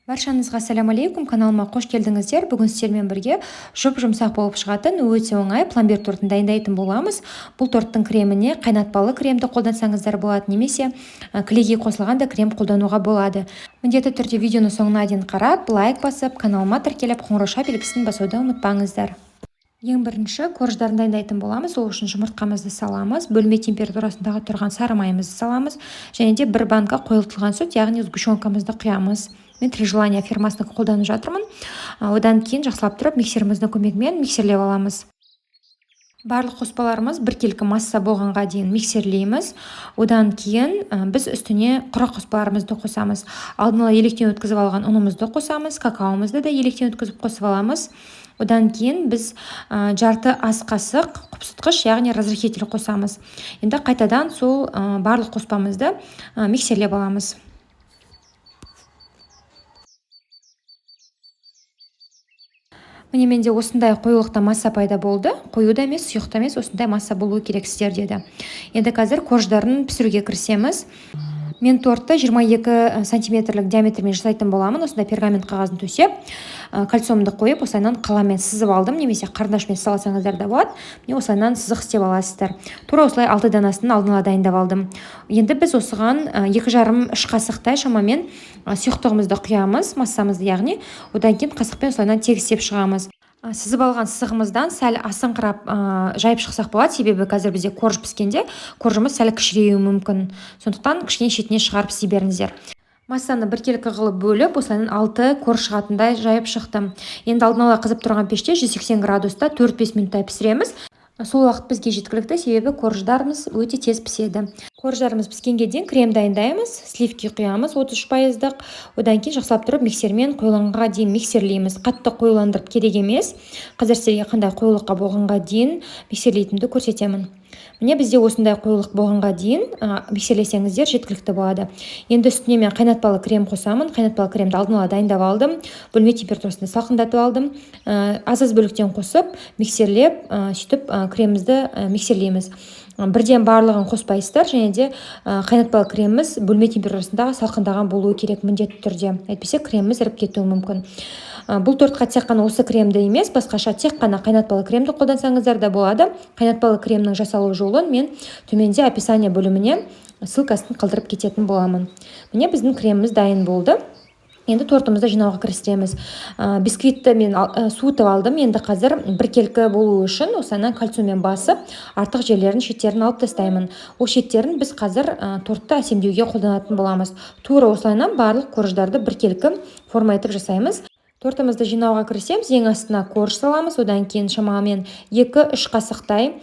Баршаңызға ассаляму алейкум, каналыма қош келдіңіздер. Бүгін сіздермен бірге жұп-жұмсақ болып шығатын өте оңай пломбир тортын дайындайтын боламыз. Бұл торттың креміне қайнатпалы кремді қолдансаңыздар болады, немесе клейге қосылған да крем қолдануға болады. Міндетті түрде видеоны соңына дейін қарап, лайк басып, каналыма тіркеліп, қоңырауша белгісін басуды ұмытпаңыздар. Ең бірінші корждарын дайындайтын боламыз. Ол үшін жұмыртқамызды саламыз, бөлме температурасындағы тұрған сары майымызды саламыз және де бір банка қойылтылған сүт, яғни сгущенкамызды құямыз. Мен Три желания фирмасынікі қолданып жатырмын. Одан кейін жақсылап тұрып миксеріміздің көмегімен миксерлеп аламыз. Барлық қоспаларымыз біркелкі масса болғанға дейін миксерлейміз. Одан кейін біз үстіне құрғақ қоспаларымызды қосамыз. Алдын ала електен өткізіп алған ұнымызды қосамыз, какаомызды да електен өткізіп қосып аламыз. Одан кейін біз жарты ас қасық құпсытқыш, яғни разрыхлитель қосамыз. Енді қайтадан сол барлық қоспамызды миксерлеп аламыз. Міне, менде осындай қоюлықта масса пайда болды. Қою да емес, сұйық та емес, осындай масса болуы керек сіздерде де. Енді қазір корждарын пісіруге кірісеміз. Мен тортты 22 сантиметрлік диаметрмен жасайтын боламын. Осындай пергамент қағазын төсеп, кольцомды қойып, осылайынан қаламмен сызып алдым, немесе қарындашпен сыза алсаңыздар да болады. Міне, осылайынан сызық істеп аласыздар. Тура осылай 6 данасын алдын ала дайындап алдым. Енді біз осыған 2,5-3 қасықтай шамамен сұйықтығымызды құямыз, массамызды яғни. Одан кейін қасықпен осылайынан тегістеп шығамыз. Сызып алған сызығымыздан сәл асыңқырап жайып шықсақ болады, себебі қазір бізде корж піскенде коржымыз сәл кішіреюі мүмкін. Сондықтан кішкене шетіне шығарып істей беріңіздер. Массаны біркелкі қылып бөліп, осылайынан 6 корж шығатындай жайып шықтым. Енді алдын ала қызып тұрған пеште 180 градуста 4-5 минуттай пісіреміз. Сол уақыт бізге жеткілікті, себебі корждарымыз өте тез піседі. Корждарымыз піскенге дейін крем дайындаймыз, сливки құямыз 33%-дық. Одан кейін жақсылап тұрып миксермен қоюланғанға дейін миксерлейміз. Қатты қоюландырып керек емес. Қазір сіздерге қандай қоюлыққа болғанға дейін миксерлейтінімді көрсетемін. Міне, бізде осындай қоюлық болғанға дейін миксерлесеңіздер жеткілікті болады. Енді үстіне мен қайнатпалы крем қосамын. Қайнатпалы кремді алдын ала дайындап алдым. Бөлме температурасында салқындатып алдым. Аз-аз бөліктен қосып, миксерлеп, сөйтіп кремімізді миксерлейміз. Бірден барлығын қоспайсыздар, және де қайнатпалы креміміз бөлме температурасында салқындаған болуы керек міндетті түрде. Әйтпесе креміміз іріп кетуі мүмкін. Бұл тортқа тек қана осы кремді емес, басқаша тек қана қайнатпалы кремді қолдансаңыздар да болады. Қайнатпалы кремнің жасалу жолын мен төменде описание бөліміне ссылкасын қалдырып кететін боламын. Міне, біздің креміміз дайын болды. Енді тортымызды жинауға кірісеміз. Бисквитті мен суытып алдым. Енді қазір біркелкі болу үшін осыны кольцомен басып, артық жерлерін, шеттерін алып тастаймын. Ол шеттерін біз қазір тортты әсемдеуге қолданатын боламыз. Тура осылайынан барлық корждарды біркелкі форма етіп жасаймыз. Тортымызды жинауға кірісеміз. Ең астына корж саламыз. Одан кейін шамамен 2-3 қасықтай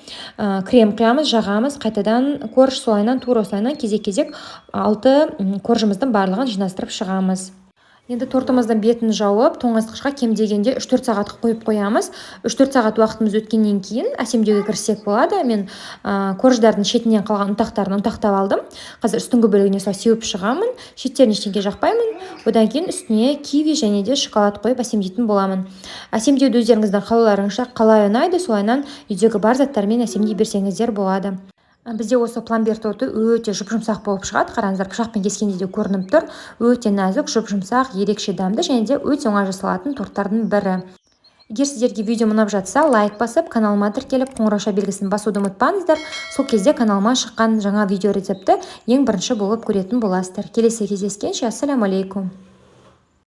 крем құямыз, жағамыз, қайтадан корж, солайынан тура осылайынан кезек-кезек 6 коржымыздың барлығын жинастырып шығамыз. Енді тортымыздың бетін жауып, тоңазытқышқа кем дегенде 3-4 сағатқа қойып қоямыз. 3-4 сағат уақытымыз өткеннен кейін әсемдеуге кіріссек болады. Мен корждардың шетінен қалған ұнтақтарын ұнтақтап алдым. Қазір үстіңгі бөлігіне осылай сеуіп шығамын. Шеттерін ештеңе жақпаймын. Одан кейін үстіне киви және де шоколад қойып әсемдейтін боламын. Әсемдеуді өздеріңіздің қалауларыңызша, қалай ұнайды, солайынан үйдегі бар заттармен әсемдей берсеңіздер болады. Бізде осы пломбир торты өте жұп-жұмсақ болып шығады. Қараңыздар, пышақпен кескенде де көрініп тұр. Өте нәзік, жұп-жұмсақ, ерекше дәмді және де өте оңай жасалатын торттардың бірі. Егер сіздерге видео ұнап жатса, лайк басып, каналыма тіркеліп, қоңырауша белгісін басуды ұмытпаңыздар. Сол кезде каналыма шыққан жаңа видео рецептті ең бірінші болып көретін боласыздар. Келесі кездескенше, ассаляму алейкум.